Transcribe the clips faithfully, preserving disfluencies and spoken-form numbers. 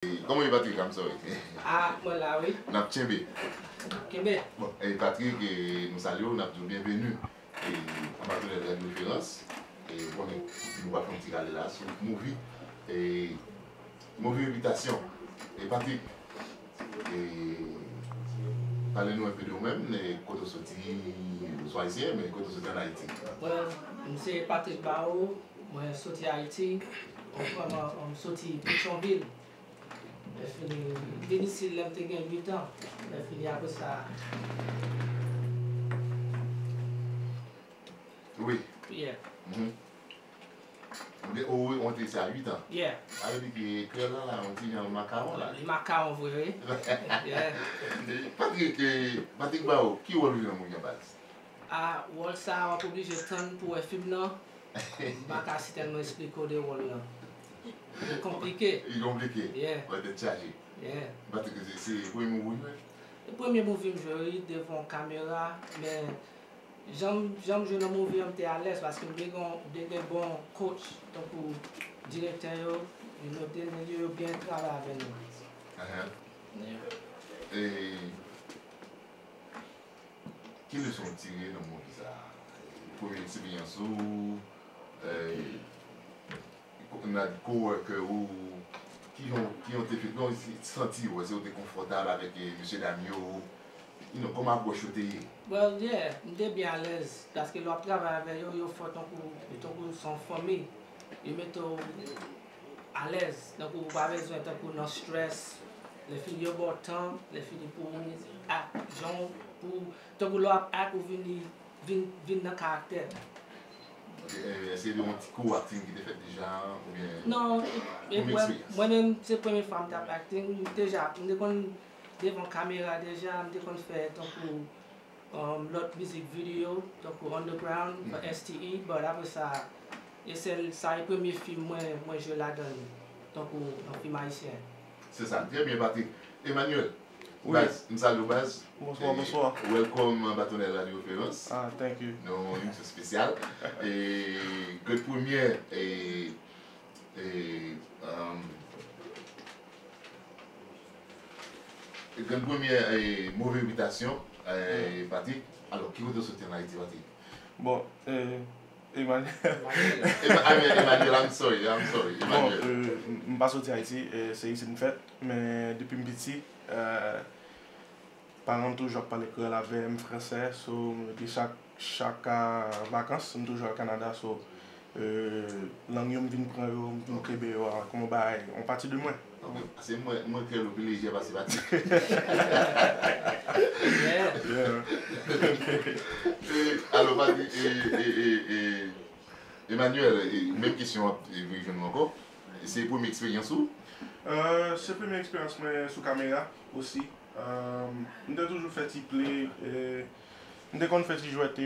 Kòman w ye, Patrick? I'm sorry. Ah, mwen la, wi. N ap tchenbe. Kenbe. Bon, e Patrick, e, nou salye w, n ap di w byenveni. E, anba tonèl Radyo Referans. E, konnen, nou va fè yon ti rale la sou movie. E, Movie Repitasyon. E, Patrick, e, pale nou enpe de ou menm, e, kote w soti, ou swa ayisyen, men kote w soti ann Ayiti. Mwen, m se Patrick Barreau, mwen soti Ayiti, mwen vrèman, m soti Petyonvil. Lè fini, m vin isit lè m te gen uit an. Lè fini apre sa. Wi. Yeah. Mhm. Ou te, ou, ou te isit a uit an. Yeah. Sa vle di ke kreyòl la, la, yon ti jan makawon la. Li makawon vre, wi. Yeah. Patrick, eh, Patrick Barreau, ki wòl ou jwe nan movie an baz? Ah, wòl sa a, w ap oblije tann pou w wè fim nan. M pa ka si tèlman eksplike w de wòl lan. Li konplike. Li konplike. Yeah. Wè tèt chaje. Yeah. Patrick, se, se premye movie ou jwe? Se premye movie m jwe, wi, devan yon kamera, men jan m, jan m jwe nan movie an, m te alèz, paske m te gen, m te gen bon coach, tankou direktè yo, yo note nèg yo, yo byen travay avè nou. Ahan. Yeah. E, Ki leson w tire nan movie sa a? Premye eksperyans ou, eh, nan coworker ou, ki jan, ki jan w te fè, kòman w santi w? Èske w te konfòtab avèk, eh, mesye dam yo? You know, kòman apwòch yo te ye? Well, yeah, m te byen alèz, paske lè w ap travay avè yo, yo fò tankou, tankou se yon fanmi. Yo mete w alèz, tankou ou pa bezwen tankou nan stress. Lè fini yo ba w tan, lè fini pou w ak jan w, pou, tankou lè w ap ak ou vini, vin, vin nan karaktè. Ok, eh, èske te yon ti kou acting ki te fèt deja, oubyen... Non, e, e, mwen, mwen menm, se premye fwa m t ap acting, m deja, m te konn devan kamera deja, m te konn fè tankou um, lòt mizik videyo, tankou Underground, mm, S T E, but apre sa, e sèl, sa e premye fim mwen, mwen jwe ladan l, tankou nan fim ayisyen. Se sa, trè byen, Patrick. Emmanuel, wi, baz, m salye w, baz. Bonswa, e, bonswa. Welcome anba tonèl Radyo Referans. Ah, thank you. Nou yon emisyon espesyal. E, grenn premyè, e, E, um, e grenn premyè, e, move repitasyon, e, Patrick. Alò, ki kote w soti ann Ayiti, Patrick? Bon, e, Emmanuel. Ema-, I mean, Emmanuel, I'm sorry, I'm sorry, bon, Emmanuel. E, m, m pa soti Ayiti, e, se isit m fèt, men depi m piti, e, paran m toujou ap pale kreyòl avè m, fransè, so, epi chak, chak, a, vakans, m toujou al Kanada, so, e, lang yo, m vin pran yo, m vin kenbe yo, a, kòm yon bagay, yon pati de mwen. Ok, se mwen, mwen kreyòl ou pi lejè pase Patrick. Yeah. Yeah. E, alò, Patrick, e, e, e, e, Emmanuel, e, menm kesyon an ap, e, vin jwenn ou ankò. Se premye eksperyans ou? E, se premye eksperyans mwen sou kamera osi. E, m te toujou fè ti play, e, m te konn fè ti jwèt, e,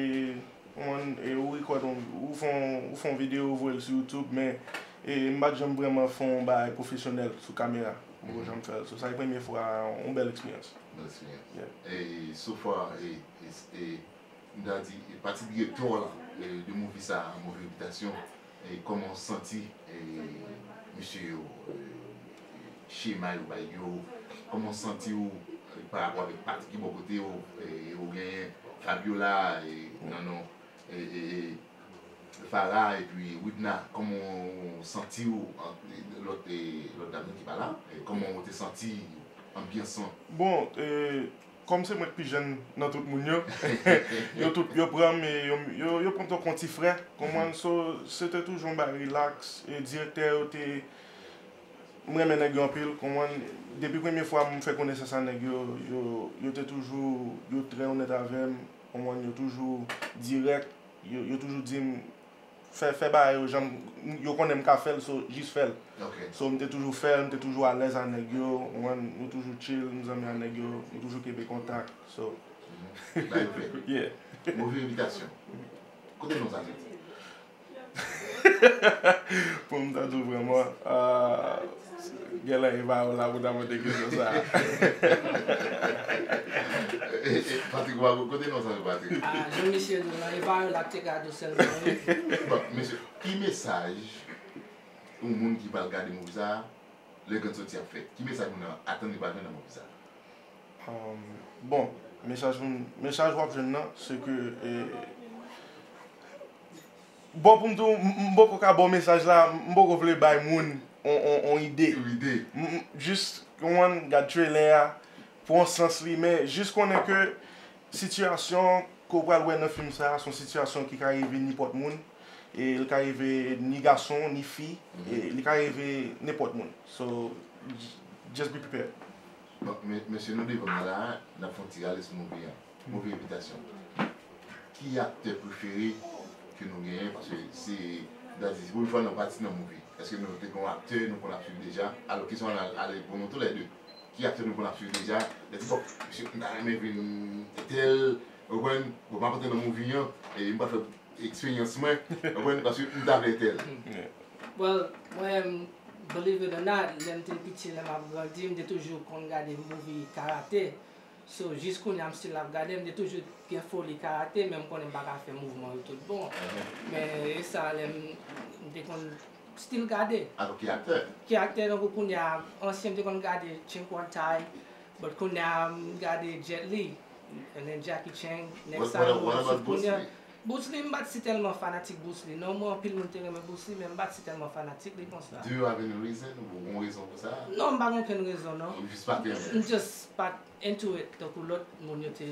ou konprann, e, ou record, ou, ou fè yon, ou fè yon videyo, ou voye l sou YouTube, men, e, m pa t janm vrèman fè yon bagay pwofesyonèl sou kamera. M poko janm fè l. So, sa se premye fwa, yon bèl eksperyans. Bèl eksperyans. Yeah. E, so far, e, e, e, M ta di, pati direktè w lan, e, de movie sa a, Move Repitasyon, e, kòman w santi, e, mesye yo, e, chema yo bay yo, kòman w santi w, e, pa rapò avèk Patrick ki bò kote w, e, ou genyen Fabiola, e, nan non, e, e, e, Farah epi Widna, kòman w santi w ant lòt, e, lòt dam yo ki pa la, e, kòman w te santi anbyans lan? Bon, e, Kòm se mwen k pi jèn nan tout moun yo, yo tout, yo pran m, e yo, yo, yo pran m tankou yon ti frè, konprann? So, se te toujou yon bagay relax, e direktè yo te, m renmen nèg yo anpil, konprann? Depi premye fwa m fè konesans ak nèg yo, yo, yo te toujou, yo trè onèt avè m, konprann? Yo toujou dirèk, yo, yo toujou di m, fè, fè bagay yo jan m, yo konnen m ka fè l, so, jis fè l. Ok. So, m te toujou fè l, m te toujou alèz ak nèg yo, ou konprann, nou toujou chill, m zanmi ak nèg yo, nou toujou kenbe kontak, so. Mhm. Bagay yo klè. Yeah. Move Repitasyon. Kote non sa soti? Pou m ta di w vrèman, ah, Genlè e pa ou la pou ta pote kesyon sa a. E, e, Patrick, ou pa kote non sa yo, Patrick? Ah, jan misye di w lan, e pa ou la k te ka di w sèlman, wi. Bon, mesye, ki mesaj yon moun ki pral gade movie sa a, lè Grann Soti ap fèt? Ki mesaj moun nan atann li pral jwenn nan movie sa? Um, bon, mesaj, mesaj w ap jwenn nan, se ke, eh, bon, pou m di w, m m poko ka ba w mesaj la, m poko vle bay moun on, on, on ide. Yon ide. M, m, jis, konprann, gad trailer a, pran sans li, men jis konnen ke sitiyasyon ke w pral wè nan fim sa a, se yon sitiyasyon ki ka rive nenpòt moun, e li ka rive ni gason, ni fi, e li ka rive nenpòt moun. So, j- just be prepared. Bon, men- mesye, nou devan mwen la, n ap fè yon ti rale sou movie an. Movie Repitasyon. Ki aktè prefere ke nou genyen? Paske se, m ta di, se premye fwa nou pati nan movie. Èske nou te gen yon aktè nou konn ap swiv deja? Alò, kesyon an al- ale pou nou toulède. Ki aktè nou konn ap swiv deja? Lè ti bòk, misye, m ta renmen vin entèl, ou konprann? Bon, m ap antre nan movie an, e m pral fè eksperyans mwen, ou konprann? Paske m ta vle entèl. Yeah. Well, mwen, believe it or not, lè m te piti, lè m ap grandi, m te toujou konn gade movie karate. So, jis kounye a, m still ap gade, m te toujou gen foli karate, men m konnen m pa ka fè mouvman yo tout bon. Men, e sa, lè m, m te konn still gade. Alò, ki aktè? Ki aktè, tankou kounye a, ansyen, m te konn gade Ching Kwang Tai, but kounye a, m gade Jet Li, and then Jackie Chan, next time, what about Bruce Lee? Bruce Lee, m pa t si tèlman fanatik Bruce Lee. Non, mwen, anpil moun te renmen Bruce Lee, men m pa t si tèlman fanatik li konsa. Do you have any reason? Ou gen rezon pou sa? Non, m pa gen okenn rezon, non. Ou jis pa t renmen? M just pa t into it, tankou lòt moun yo te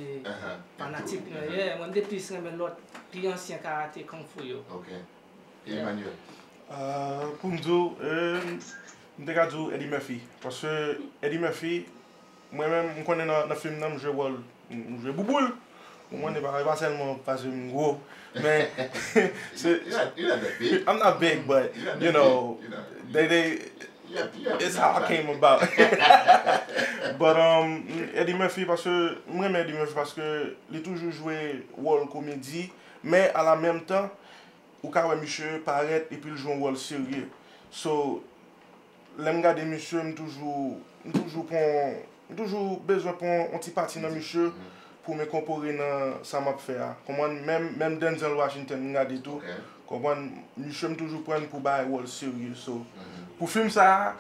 fanatik, yeah, mwen, m te plis renmen lòt, pi ansyen karate, kung fu yo. Ok. Emmanuel. Ah, pou m di w, eh, m te ka di w Eddie Murphy. Paske Eddie Murphy, mwen menm, m konnen nan, nan fim nan, m jwe wòl, m jwe bouboul. Ou konprann, e pa, e pa sèlman paske m gwo, men se, you're not, you're not that big. I'm not big, but, you know, they, they, it's how I came about. But, um, Eddie Murphy, paske, m renmen Eddie Murphy paske li toujou jwe wòl komedi, men a la menm tan, ou ka wè misye parèt epi l jwe yon wòl serye. So, lè m gade misye, m toujou, m toujou pran, m toujou bezwen pran yon ti pati nan misye pou m enkonpore nan sa m ap fè a. Konprann? Menm, menm Denzel Washington, m gade tou. Ok. Konprann? Misye, m toujou pran l pou bay wòl serye. So, pou fim sa a,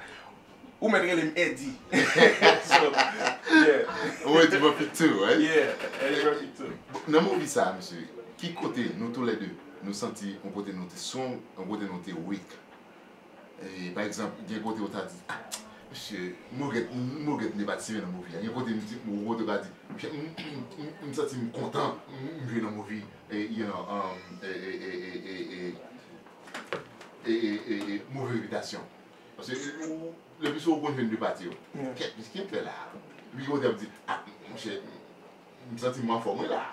ou mèt rele m Eddie. So, yeah. Ou Eddie Murphy too, right? Yeah, Eddie Murphy too. Nan movie sa a, mesye, ki kote nou toulède, nou santi yon kote nou te strong, yon kote nou te weak? E, pa egzanp, gen kote ou ta di, ah, mesye, m regrèt, m regrèt m te patisipe nan movie a. Gen kote m di, ou kote ou ka di, mesye, m, m, m, m santi m kontan, m, m jwe nan movie, e, you know, um, e, e, Mauvaise Réputation. Paske, ou, le pli souvan ou konn jwenn de pati yo. Yeah. Kèt, mesye, kèt fè la. Li gen kote ap di, ah, monchè, m, m santi m anfòm, wi, la.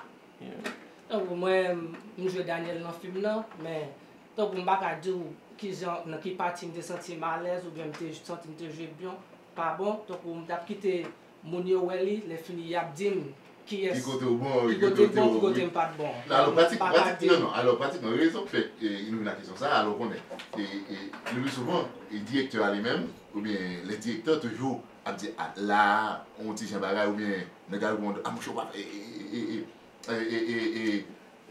Yeah. Tankou mwen, m jwe Daniel nan fim nan, men tankou m pa ka di w kijan, nan ki pati m te santi m alèz oubyen m te santi m te jwe byen, pa bon. Tankou m t ap kite moun yo wè li, lè fini y ap di m kiyès, ki kote w bon, ki kote w bon, ki kote m pa t bon. Alò, pratik, pratik, non, non, alò, pratikman, rezon k fè, e, nou vin ak kesyon sa a, alò, w konnen, e, e, le pli souvan, e, direktè a li menm, oubyen le direktè toujou ap di, ah, la, yon ti jan bagay, oubyen nèg la reponn, ah, monchè, w pa fè, e, e, e, e, e, e, e,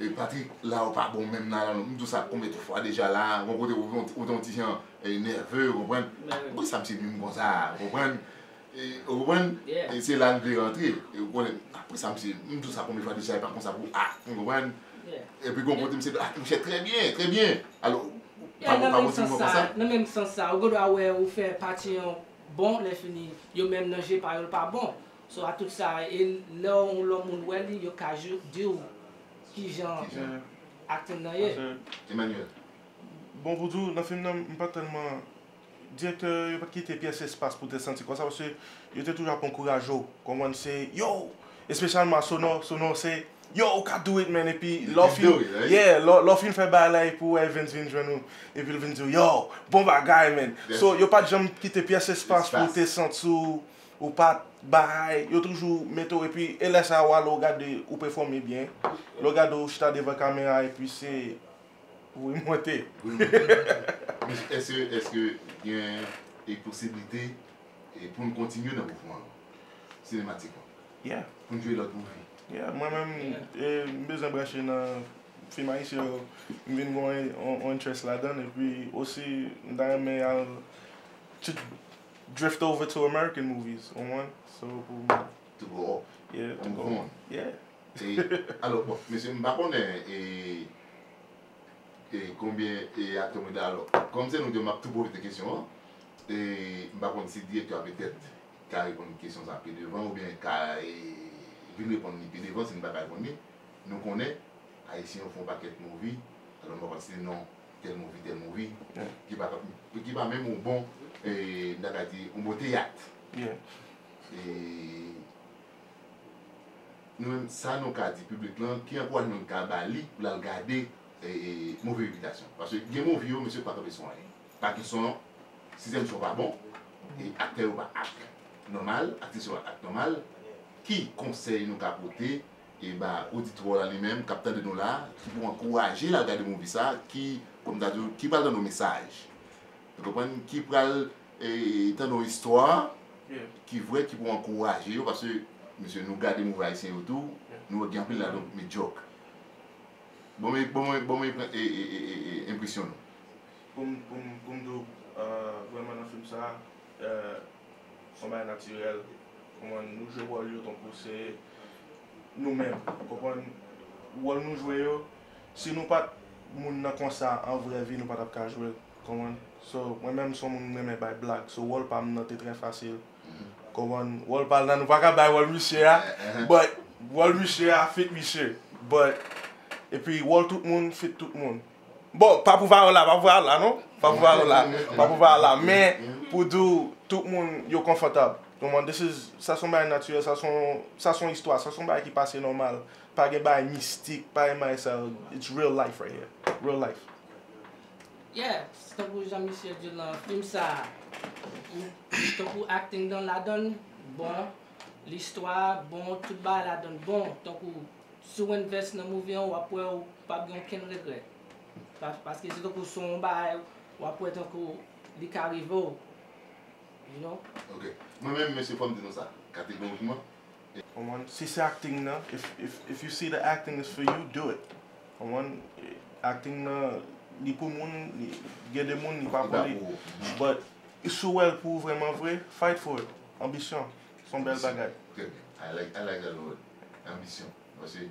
e, Patrick, la ou pa bon menm nan, m di w sa konbyen fwa deja la, gon kote ou, ou, ou te yon ti jan, e, nève, ou konprann? Poukisa misye di m konsa, ou konprann? E, ou konprann? Yeah. E se la l vle rantre, e ou konnen, poukisa misye, m di w sa konbyen fwa deja, e pa konsa pou, ah, ou konprann? Yeah. Epi gon kote misye di, ah, monchè, trè byen, trè byen. Alò, ou pa, yeah, pa kontinye konsa? Nan menm sans sa, ou gendwa wè ou fè pati yon bon, lè fini, yo menm nan je pa yo, l pa bon. So, a tout sa, e lè yon lòt moun wè li, yo ka di w kijan acting nan ye. Emmanuel. Bon, pou di w, nan fim nan, m pa t tèlman, direktè yo pa t kite pyès espas pou te santi konsa, paske yo te toujou ap ankouraje w. Konprann, se, yo, espesyalman Sonor, Sonor se, yo, ou ka do it, man, epi lè w fin, yeah, lè w fin fè bagay la, epi w wè Evens vin jwenn ou, epi l vin di w, yo, bon bagay, man. So, yo pa t janm kite pyès espas pou w te santi w ou pa t bay, yo toujou mete w, epi e lè sa a, w ale, w gade, ou pèfòme byen. Lè w gade, w chita devan kamera, epi se, ou remonte. Ou remonte. Men èske, èske gen, e, posiblite, e, pou n kontinye nan mouvman an, sinematikman? Yeah. Pou n jwe lòt movie? Yeah, mwen menm, e, m bezwen branche nan fim ayisyen yo, m vin gen yon, yon, yon interest ladan l, epi osi, m ta renmen al, drift over to American movies, ou konprann? So, pou mwen, To go. Yeah, to Move go. On. Yeah. E, alò, bon, mesye, m pa konnen e, e konbyen e aktè mwen alò. Kòm se nou de, m ap tou pwofite kesyon an. E m pa konn si direktè a petèt ka reponn kesyon sa pi devan oubyen ka e, vin reponn li pi devan si n pa ka reponn li. Nou konnen Ayisyen yo fè yon pakèt movie, alò m pa konn si se non tèl movie, tèl movie, Yeah. ki pa, ki pa menm yon bon, e, m ta ka di, yon bon teyat. Yeah. E, nou menm, sa nou ka di piblik lan, ki ankourajman n ka ba li pou l al gade e, e, Move Repitasyon? Paske gen movie yo, mesye, pa kanpe sou anyen. Pa gen son, sizyèm son pa bon, e aktè yo pa ak nòmal, aktris yo pa ak nòmal. Ki konsèy nou ka pote e ba oditwa la li menm k ap tande nou la, ki pou ankouraje l al gade movie sa, ki, kòm ta di, ki pral tande yon mesaj? Ou konprann? Ki pral e, tande yon istwa Yeah. ki vrè, ki pou ankouraje yo, paske, mesye, nou gade movie ayisyen yo tou, Yeah. nou wè gen anpil ladan medyòk. Bon, men, bon, men, bon, men, e, e, e, e, e, enpresyon nou. Pou m, pou m, pou m di w, euh, vrèman nan fim sa, euh, se yon bagay natirèl. Kòman nou jwe wòl yo tankou se nou menm. Ou konprann? Wòl nou jwe yo, si nou pa t moun nan konsa an vrè vi, nou pa t ap ka jwe l. Konprann? So, mwen menm, se yon moun m renmen bay blag. So, wòl pa m nan te trè fasil. Konprann? Wòl pa l nan, nou pa ka bay wòl misye a, but wòl misye a fit misye. But, epi wòl tout moun fit tout moun. Bon, pa pou Viola, pa pou Viola, non? Pa pou Viola, pa pou Viola. Men, pou di w, tout moun yo konfòtab. Konprann? This is, sa se yon bagay natirèl, sa se yon, sa se yon istwa, sa se yon bagay ki pase nòmal. Pa gen bagay mistik, pa gen bagay sa, it's real life right here. Real life. Yeah, se tankou jan misye di l nan fim sa, ou, tankou acting nan ladan l bon, listwa bon, tout bagay ladan l bon, tankou si w invest nan movie an, w ap wè w p ap gen okenn regrè. Pa, paske se tankou se yon bagay, w ap wè tankou li ka rive w, you know? Ok. Mwen menm, mesye, fò m di nou sa, kategorikman. Konprann? Si se acting nan, if, if, if you see the acting is for you, do it. Konprann? Acting nan, li pou moun, li, gen de moun, li pa pou li. But, si w wè l pou ou vrèman vre, fight for it. Anbisyon, se yon bèl bagay. Trè byen. I like, I like that word. Anbisyon. Paske,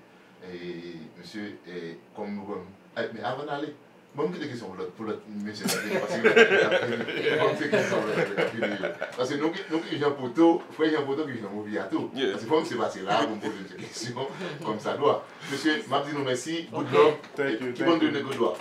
e, mesye, e, kòm nou, kòm, ay, men avan n ale, bon, m kite kesyon pou lòt, pou lòt mesye sa vini, paske lòt nèg ap vini. Bon, m kite kesyon pou lòt nèg ap vini yo. Paske nou gen, nou gen Jean Poto, frè Jean Poto ki jwe nan movie a tou. Yeah. Paske fò m se pase la pou m poze misye kesyon, kòm sa dwa. Mesye, m ap di nou mèsi, good luck. Thank you, Keep on doing the good work.